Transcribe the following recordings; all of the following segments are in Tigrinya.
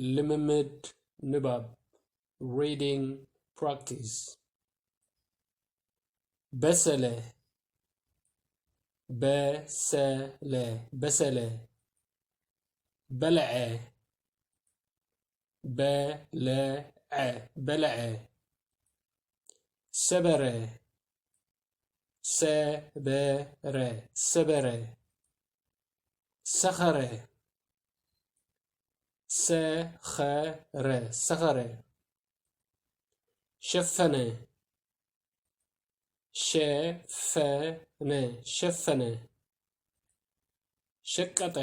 ልምምድ ንባብ፣ reading practice። በሰለ፣ በሰለ፣ በሰለ። በልዐ፣ በለዐ፣ በለዐ። ሰበረ፣ ሰበረ፣ ሰበረ። ሰኸረ፣ ሰኸረ፣ ሰኸረ። ሸፈነ፣ ሸፈነ፣ ሸፈነ። ሸቀጠ፣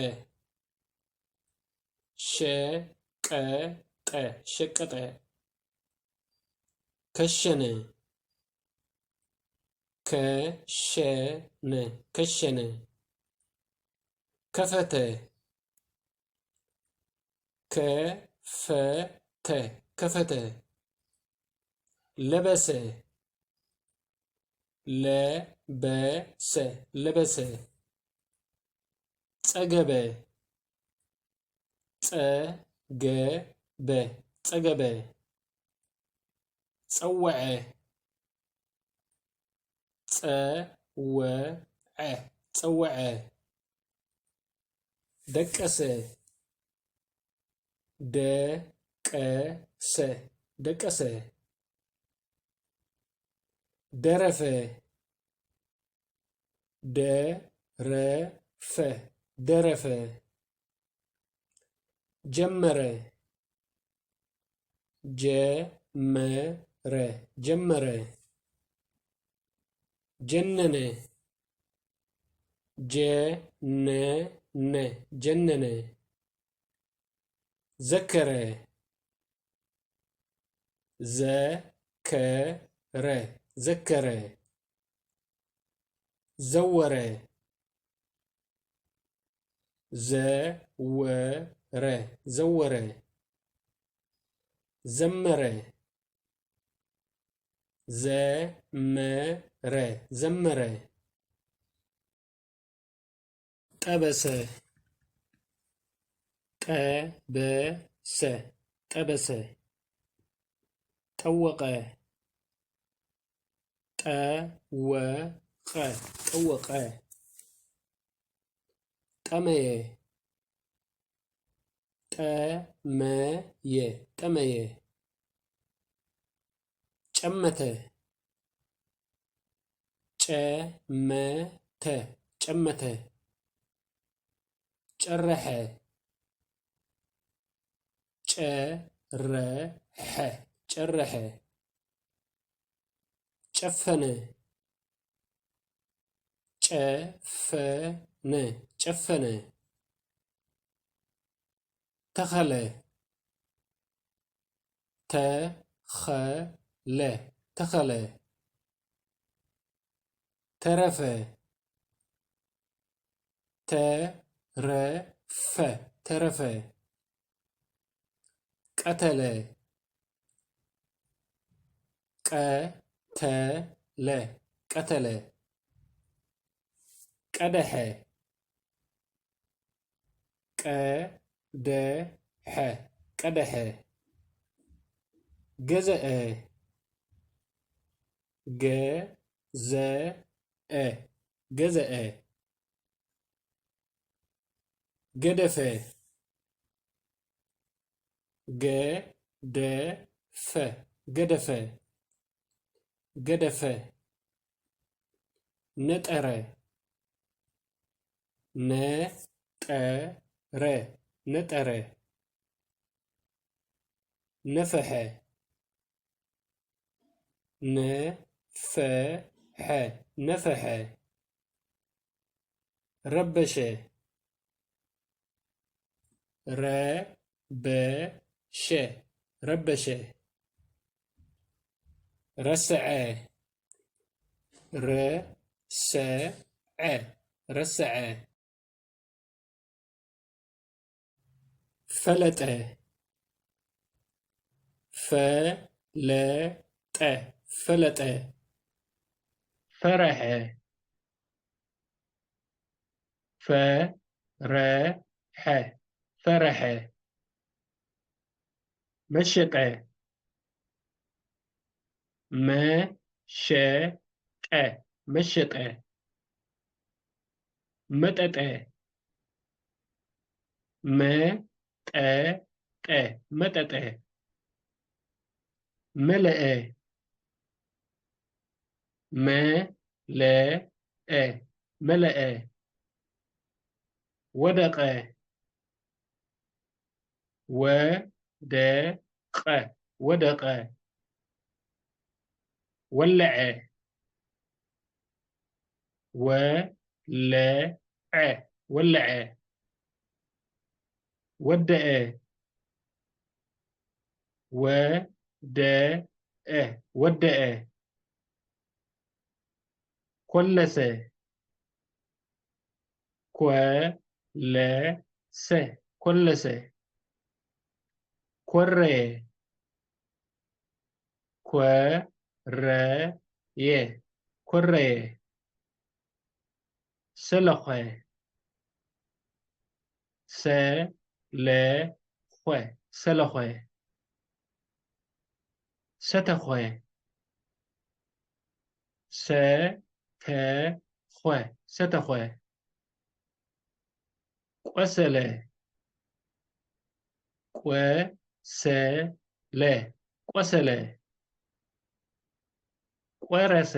ሸቀጠ፣ ሸቀጠ። ከሸነ፣ ከሸነ፣ ከሸነ። ከፈተ፣ ከፈተ፣ ከፈተ። ለበሰ፣ ለበሰ፣ ለበሰ። ጸገበ፣ ጸገበ፣ ጸገበ። ጸወዐ፣ ጸወዐ፣ ጸወዐ። ደቀሰ፣ ደቀሰ፣ ደቀሰ። ደረፈ፣ ደረፈ፣ ደረፈ። ጀመረ፣ ጀመረ፣ ጀመረ። ጀነነ፣ ጀነነ፣ ጀነነ። ዘከረ፣ ዘከረ፣ ዘከረ። ዘወረ፣ ዘወረ፣ ዘወረ። ዘመረ፣ ዘመረ፣ ዘመረ። ጠበሰ፣ ጠበሰ፣ ጠበሰ። ጠወቐ፣ ጠወቐ፣ ጠወቐ። ጠመየ፣ ጠመየ፣ ጠመየ። ጨመተ፣ ጨመተ፣ ጨመተ። ጨረሐ፣ ጨረሐ፣ ጨረሐ። ጨፈነ፣ ጨፈነ፣ ጨፈነ። ተኸለ፣ ተኸለ፣ ተኸለ። ተረፈ፣ ተረፈ፣ ተረፈ። ቀተለ፣ ቀተለ፣ ቀተለ። ቀደሐ፣ ቀደሐ፣ ቀደሐ። ገዘአ፣ ገዘአ፣ ገዘአ። ገደፈ፣ ገደፈ፣ ገደፈ። ገደፈ። ነጠረ፣ ነጠረ፣ ነጠረ። ነፈሐ፣ ነፈሐ፣ ነፈሐ። ረበሸ፣ ረበሸ፣ ረበሸ። ረሰዐ፣ ረሰዐ፣ ረሰዐ። ፈለጠ፣ ፈለጠ፣ ፈለጠ። ፈረሐ፣ ፈረሐ፣ ፈረሐ። መሸጠ። መሸጠ። መሸጠ። መጠጠ። መጠጠ። መጠጠ። መለአ። መለአ። መለአ። ወደቀ። ወደቀ። ወደቀ። ወለዐ። ወለዐ። ወለዐ። ወደአ። ወደአ። ወደአ። ኮለሰ። ኮለሰ። ኮለሰ። ኮረየ። ኮረየ። ኮረየ። ሰለኾ። ሰለኾ። ሰለኾ። ሰተኾ። ሰተኾ። ሰተኾ። ቆሰለ። ቆሰለ። ቆሰለ። ቆረሰ።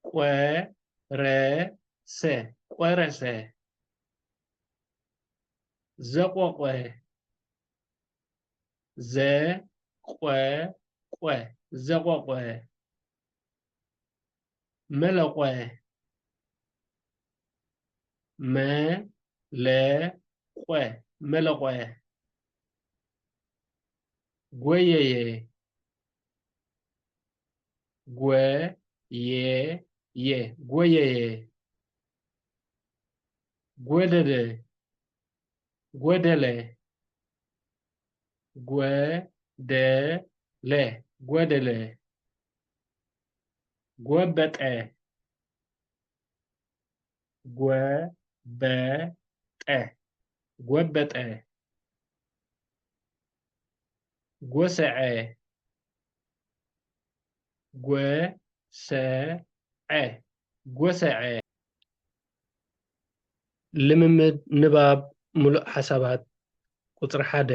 ቆረሰ። ቆረሰ። ዘቆቆ። ዘቆቆ። ዘቆቆ። መለቆ። መለቆ። መለቆ። ጎየየ። ጎየየ። ጎየየ። ጎደለ። ጎደለ። ጎደለ። ጎደለ። ጎበጠ። ጎበጠ። ጎበጠ። ጎሰዐ። ጎሰዐ። ጎሰዐ። ልምምድ ንባብ ምሉእ ሓሳባት። ቁጽሪ ሓደ።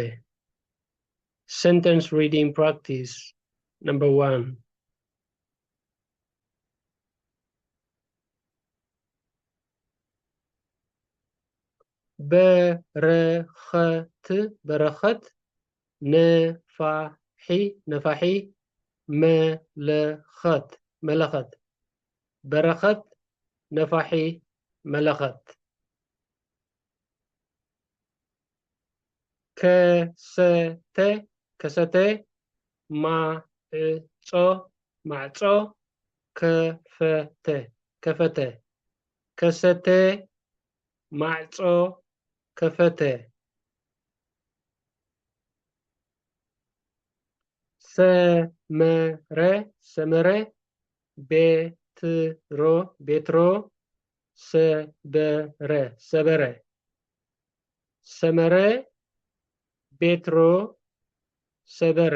Sentence reading practice number one. በረኸት። በረኸት። ነፋሒ። ነፋሒ። መለኸት። መለኸት። በረኸት። ነፋሒ። መለኸት። ከሰተ። ከሰተ። ማዕጾ። ማዕጾ። ከፈተ። ከፈተ። ከሰተ። ማዕጾ። ከፈተ። ሰመረ። ሰመረ። ቤትሮ። ቤትሮ። ሰበረ። ሰበረ። ሰመረ። ቤትሮ። ሰበረ።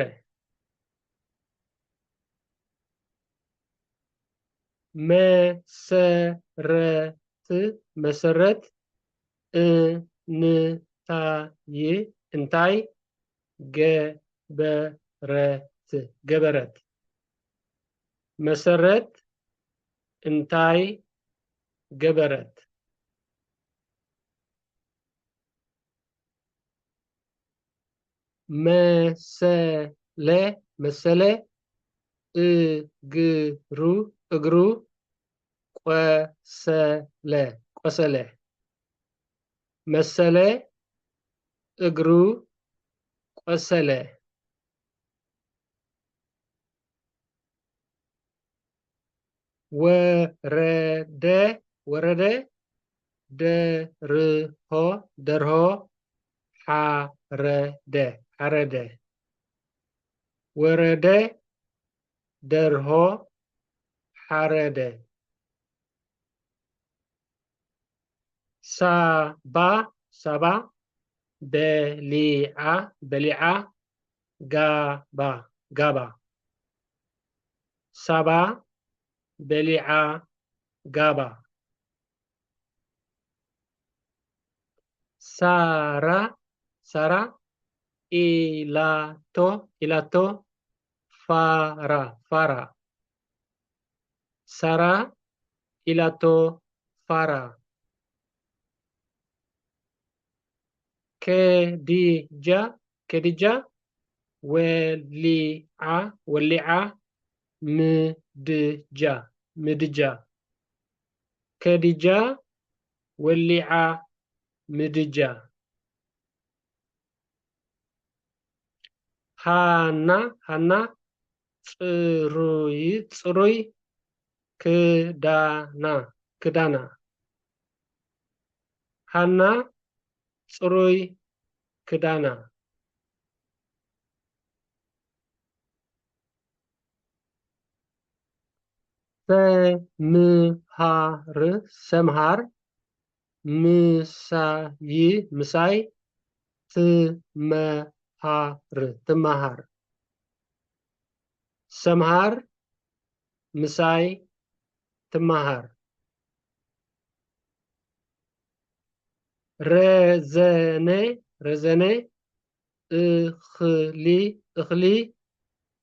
መሰረት። መሰረት። እንታይ። እንታይ። ገበረት። ገበረት። መሰረት እንታይ ገበረት? መሰለ። መሰለ። እግሩ። እግሩ። ቆሰለ። ቆሰለ። መሰለ። እግሩ ቆሰለ። ወረደ። ወረደ። ደርሆ። ደርሆ። ሓረደ። ሓረደ። ወረደ። ደርሆ። ሓረደ። ሳባ። ሳባ። በሊዓ፣ በሊዓ፣ ጋባ፣ ጋባ። ሳባ በሊዓ ጋባ። ሳራ፣ ሳራ ኢላቶ፣ ኢላቶ ፋራ፣ ፋራ። ሳራ ኢላቶ ፋራ። ከዲጃ፣ ከዲጃ ወሊዓ፣ ወሊዓ ምድጃ፣ ምድጃ። ከዲጃ ወሊዓ ምድጃ። ሃና፣ ሃና ጽሩይ፣ ጽሩይ ክዳና፣ ክዳና። ሃና ጽሩይ ክዳና። ሰምሃር፣ ሰምሃር ምሳይ፣ ምሳይ ትመሃር፣ ትመሃር። ሰምሃር ምሳይ ትመሃር። ረዘነ፣ ረዘነ እኽሊ፣ እኽሊ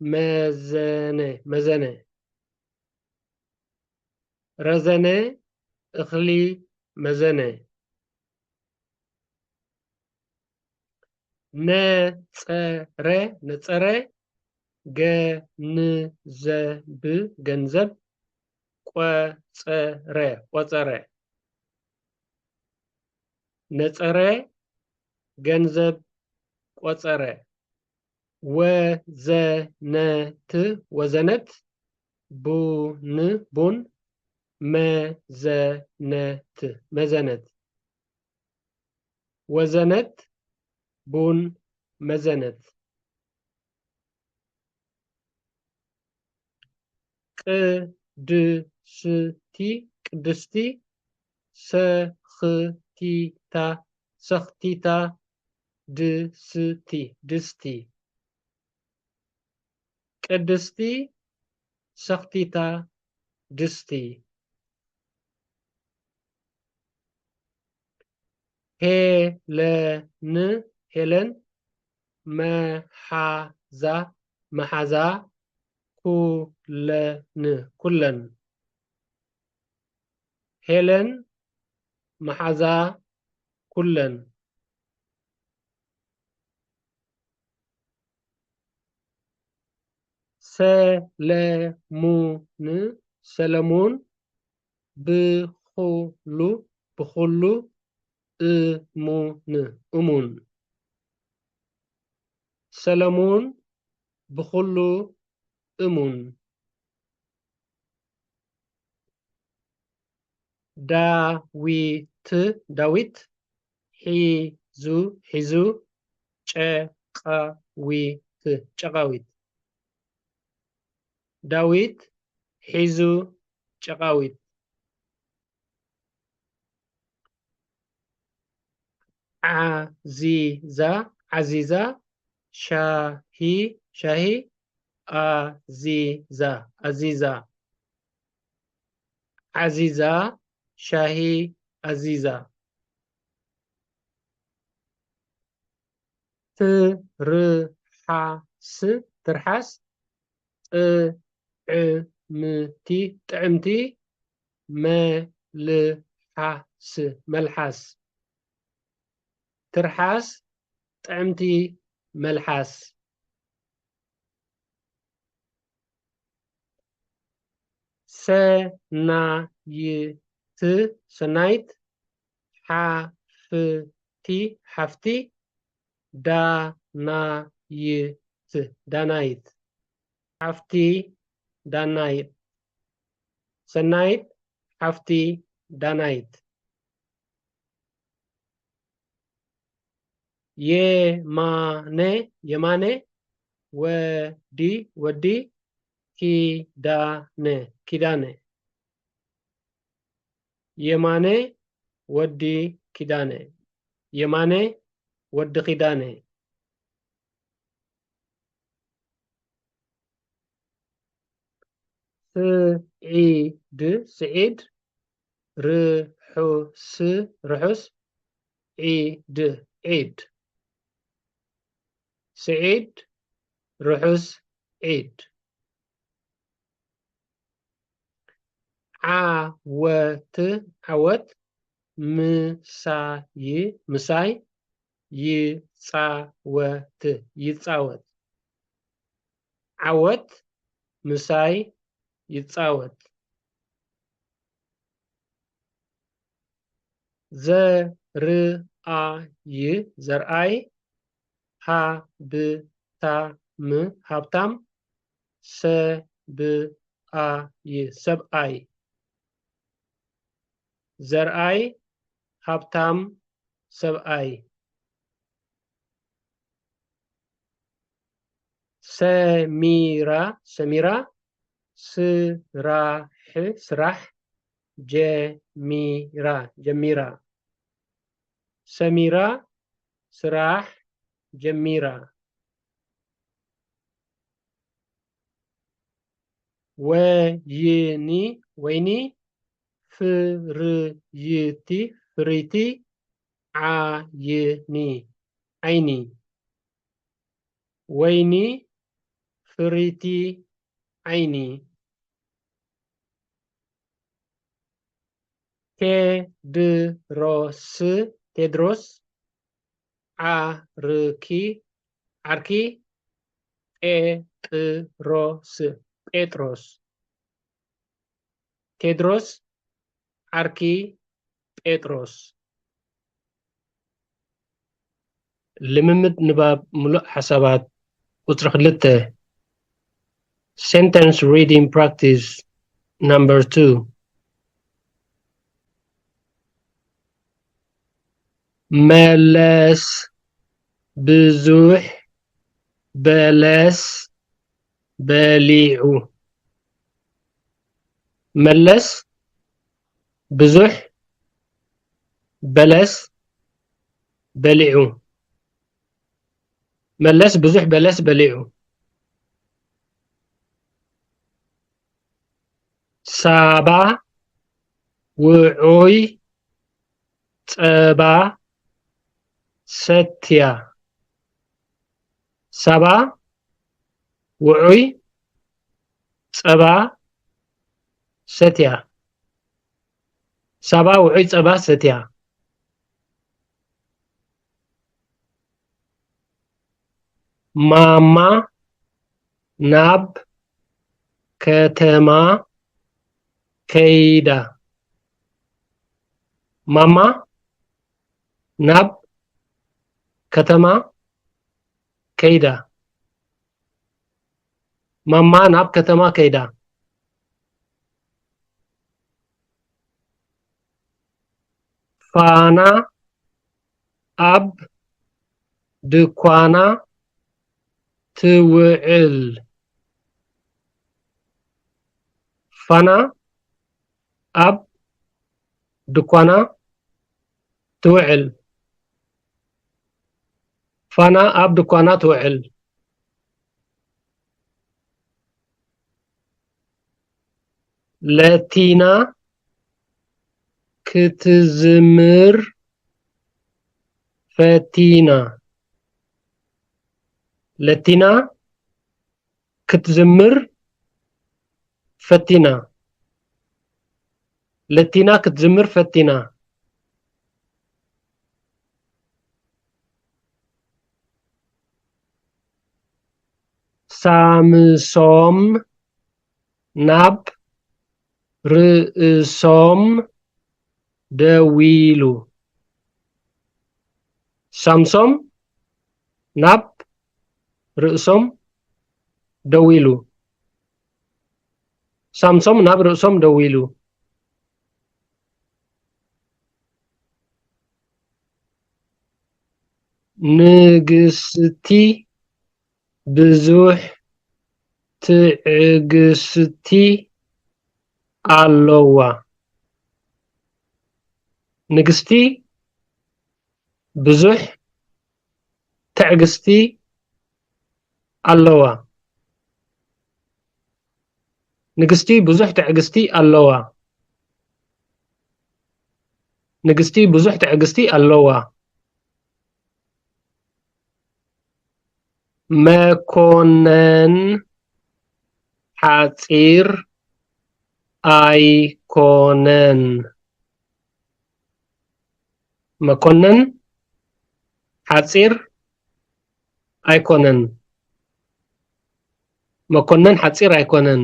መዘነ፣ መዘነ። ረዘነ እኽሊ መዘነ። ነጸረ፣ ነጸረ ገንዘብ፣ ገንዘብ ቆጸረ፣ ቆጸረ። ነጸረ ገንዘብ ቆጸረ። ወዘነት፣ ወዘነት ቡን፣ ቡን መዘነት፣ መዘነት። ወዘነት ቡን መዘነት። ቅድስቲ፣ ቅድስቲ ሰኽቲታ፣ ሰኽቲታ ድስቲ፣ ድስቲ። ቅድስቲ ሰኽቲታ ድስቲ። ሄለን፣ ሄለን መሓዛ፣ መሓዛ ኩለን፣ ኩለን። ሄለን መሓዛ ኩለን። ሰለሙን፣ ሰለሙን ብኹሉ፣ ብኹሉ እሙን፣ እሙን። ሰለሙን ብኹሉ እሙን። ዳዊት፣ ዳዊት ሒዙ፣ ሒዙ ጨቓዊት፣ ጨቓዊት። ዳዊት ሒዙ ጨቓዊት። ዓዚዛ፣ ዓዚዛ ሻሂ፣ ሻሂ ኣዚዛ፣ ኣዚዛ። ዓዚዛ ሻሂ ኣዚዛ። ትርሓስ፣ ትርሓስ ጥዕምቲ፣ ጥዕምቲ መልሓስ፣ መልሓስ። ትርሓስ ጥዕምቲ መልሓስ። ሰናይት፣ ሰናይት ሓፍቲ፣ ሓፍቲ ዳናይት፣ ዳናይት። ሓፍቲ ዳናይት። ሰናይት ሓፍቲ ዳናይት። የማነ፣ የማነ ወዲ፣ ወዲ ኪዳነ፣ ኪዳነ። የማነ ወዲ ኪዳነ። የማነ ወዲ ኪዳነ። ስዒድ፣ ስዒድ፣ ርሑስ፣ ርሑስ፣ ዒድ፣ ዒድ። ስዒድ፣ ርሑስ ዒድ። ዓወት፣ ዓወት፣ ምሳይ፣ ምሳይ፣ ይጻወት፣ ይጻወት። ዓወት፣ ምሳይ፣ ይጻወት። ዘርኣይ፣ ዘርኣይ፣ ሃብታም፣ ሃብታም፣ ሰብኣይ፣ ሰብኣይ። ዘርኣይ፣ ሃብታም፣ ሰብኣይ። ሰሚራ፣ ሰሚራ፣ ስራሕ፣ ስራሕ፣ ጀሚራ፣ ጀሚራ። ሰሚራ ስራሕ ጀሚራ። ወይኒ፣ ወይኒ፣ ፍርይቲ፣ ፍርይቲ፣ ዓይኒ፣ ዓይኒ። ወይኒ፣ ፍርይቲ፣ ዓይኒ። ቴድሮስ፣ ቴድሮስ፣ ዓርኪ፣ ዓርኪ፣ ጴጥሮስ፣ ጴጥሮስ። ቴድሮስ፣ ዓርኪ፣ ጴጥሮስ። ልምምድ ንባብ ምሉእ ሓሳባት ቁጽሪ ክልተ። Sentence reading practice number two. መለስ ብዙሕ በለስ በሊዑ። መለስ ብዙሕ በለስ በሊዑ። መለስ ብዙሕ በለስ በሊዑ። ሳባ ውዑይ ጸባ ሰትያ። ሳባ ውዑይ ጸባ ሰትያ። ሳባ ውዑይ ጸባ ሰትያ። ማማ ናብ ከተማ ከይዳ። ማማ ናብ ከተማ ከይዳ። ማማ ናብ ከተማ ከይዳ። ፋና ኣብ ድኳና ትውዕል። ፋና ኣብ ድኳና ትውዕል። ፋና ኣብ ድኳና ትውዕል። ለቲና ክትዝምር ፈቲና። ለቲና ክትዝምር ፈቲና። ለቲና ክትዝምር ፈቲና። ሳምሶም ናብ ርእሶም ደዊሉ። ሳምሶም ናብ ርእሶም ደዊሉ። ሳምሶም ናብ ርእሶም ደዊሉ። ንግስቲ ብዙሕ ትዕግስቲ ኣለዋ። ንግስቲ ብዙሕ ትዕግስቲ ኣለዋ። ንግስቲ ብዙሕ ትዕግስቲ ኣለዋ። ንግስቲ ብዙሕ ትዕግስቲ ኣለዋ። መኮነን ሓጺር ኣይኮነን። መኮነን ሓጺር ኣይኮነን። መኮነን ሓጺር ኣይኮነን።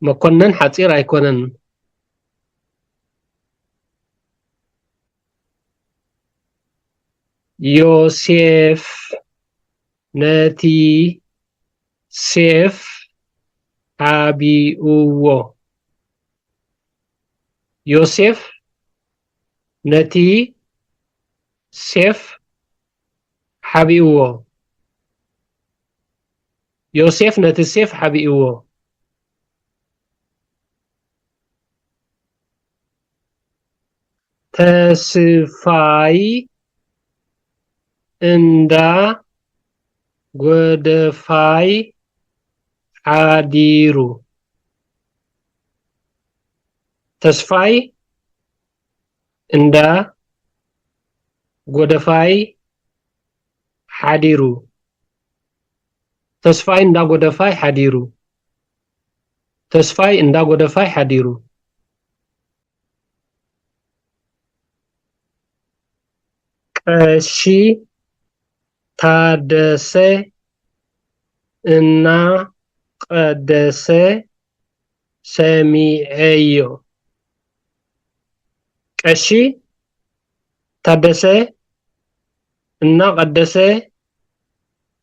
መኮነን ሓጺር ኣይኮነን። ዮሴፍ ነቲ ሴፍ ሓቢእዎ። ዮሴፍ ነቲ ሴፍ ሓቢእዎ። ዮሴፍ ነቲ ሴፍ ሓቢእዎ። ተስፋይ እንዳ ጎደፋይ ሓዲሩ። ተስፋይ እንዳ ጎደፋይ ሓዲሩ። ተስፋይ እንዳ ጎደፋይ ሓዲሩ። ተስፋይ እንዳ ጎደፋይ ሓዲሩ። ቀሺ ታደሰ እናቐደሰ ሰሚዐዮ። ቀሺ ታደሰ እናቐደሰ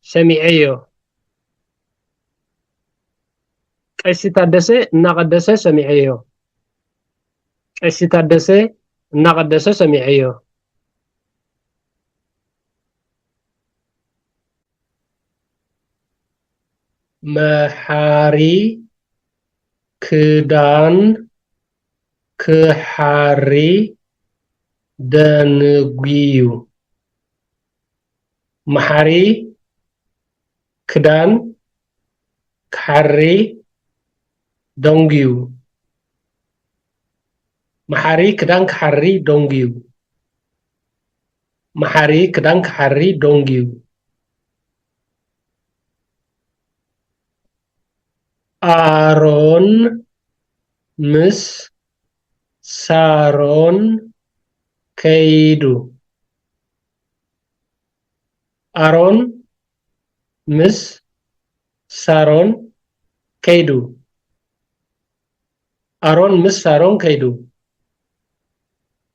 ሰሚዐዮ። ቀሺ ታደሰ እናቐደሰ ሰሚዐዮ። ቀሺ ታደሰ እናቐደሰ ሰሚዐዮ። መሓሪ ክዳን ክሓሪ ደንጉዩ። መሓሪ ክዳን ክሓሪ ደንጉዩ። መሓሪ ክዳን ክሓሪ ደንጉዩ። መሓሪ ክዳን ክሓሪ ደንጉዩ። ኣሮን ምስ ሳሮን ከይዱ። ኣሮን ምስ ሳሮን ከይዱ። ኣሮን ምስ ሳሮን ከይዱ።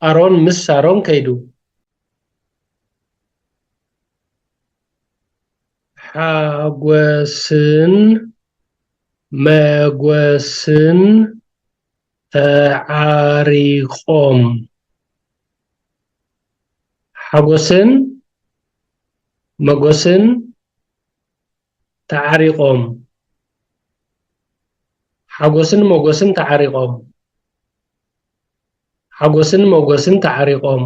ኣሮን ምስ ሳሮን ከይዱ። ሓጎስን መጎስን ተዓሪቖም። ሓጎስን መጎስን ተዓሪቖም። ሓጎስን መጎስን ተዓሪቖም። ሓጎስን መጎስን ተዓሪቖም።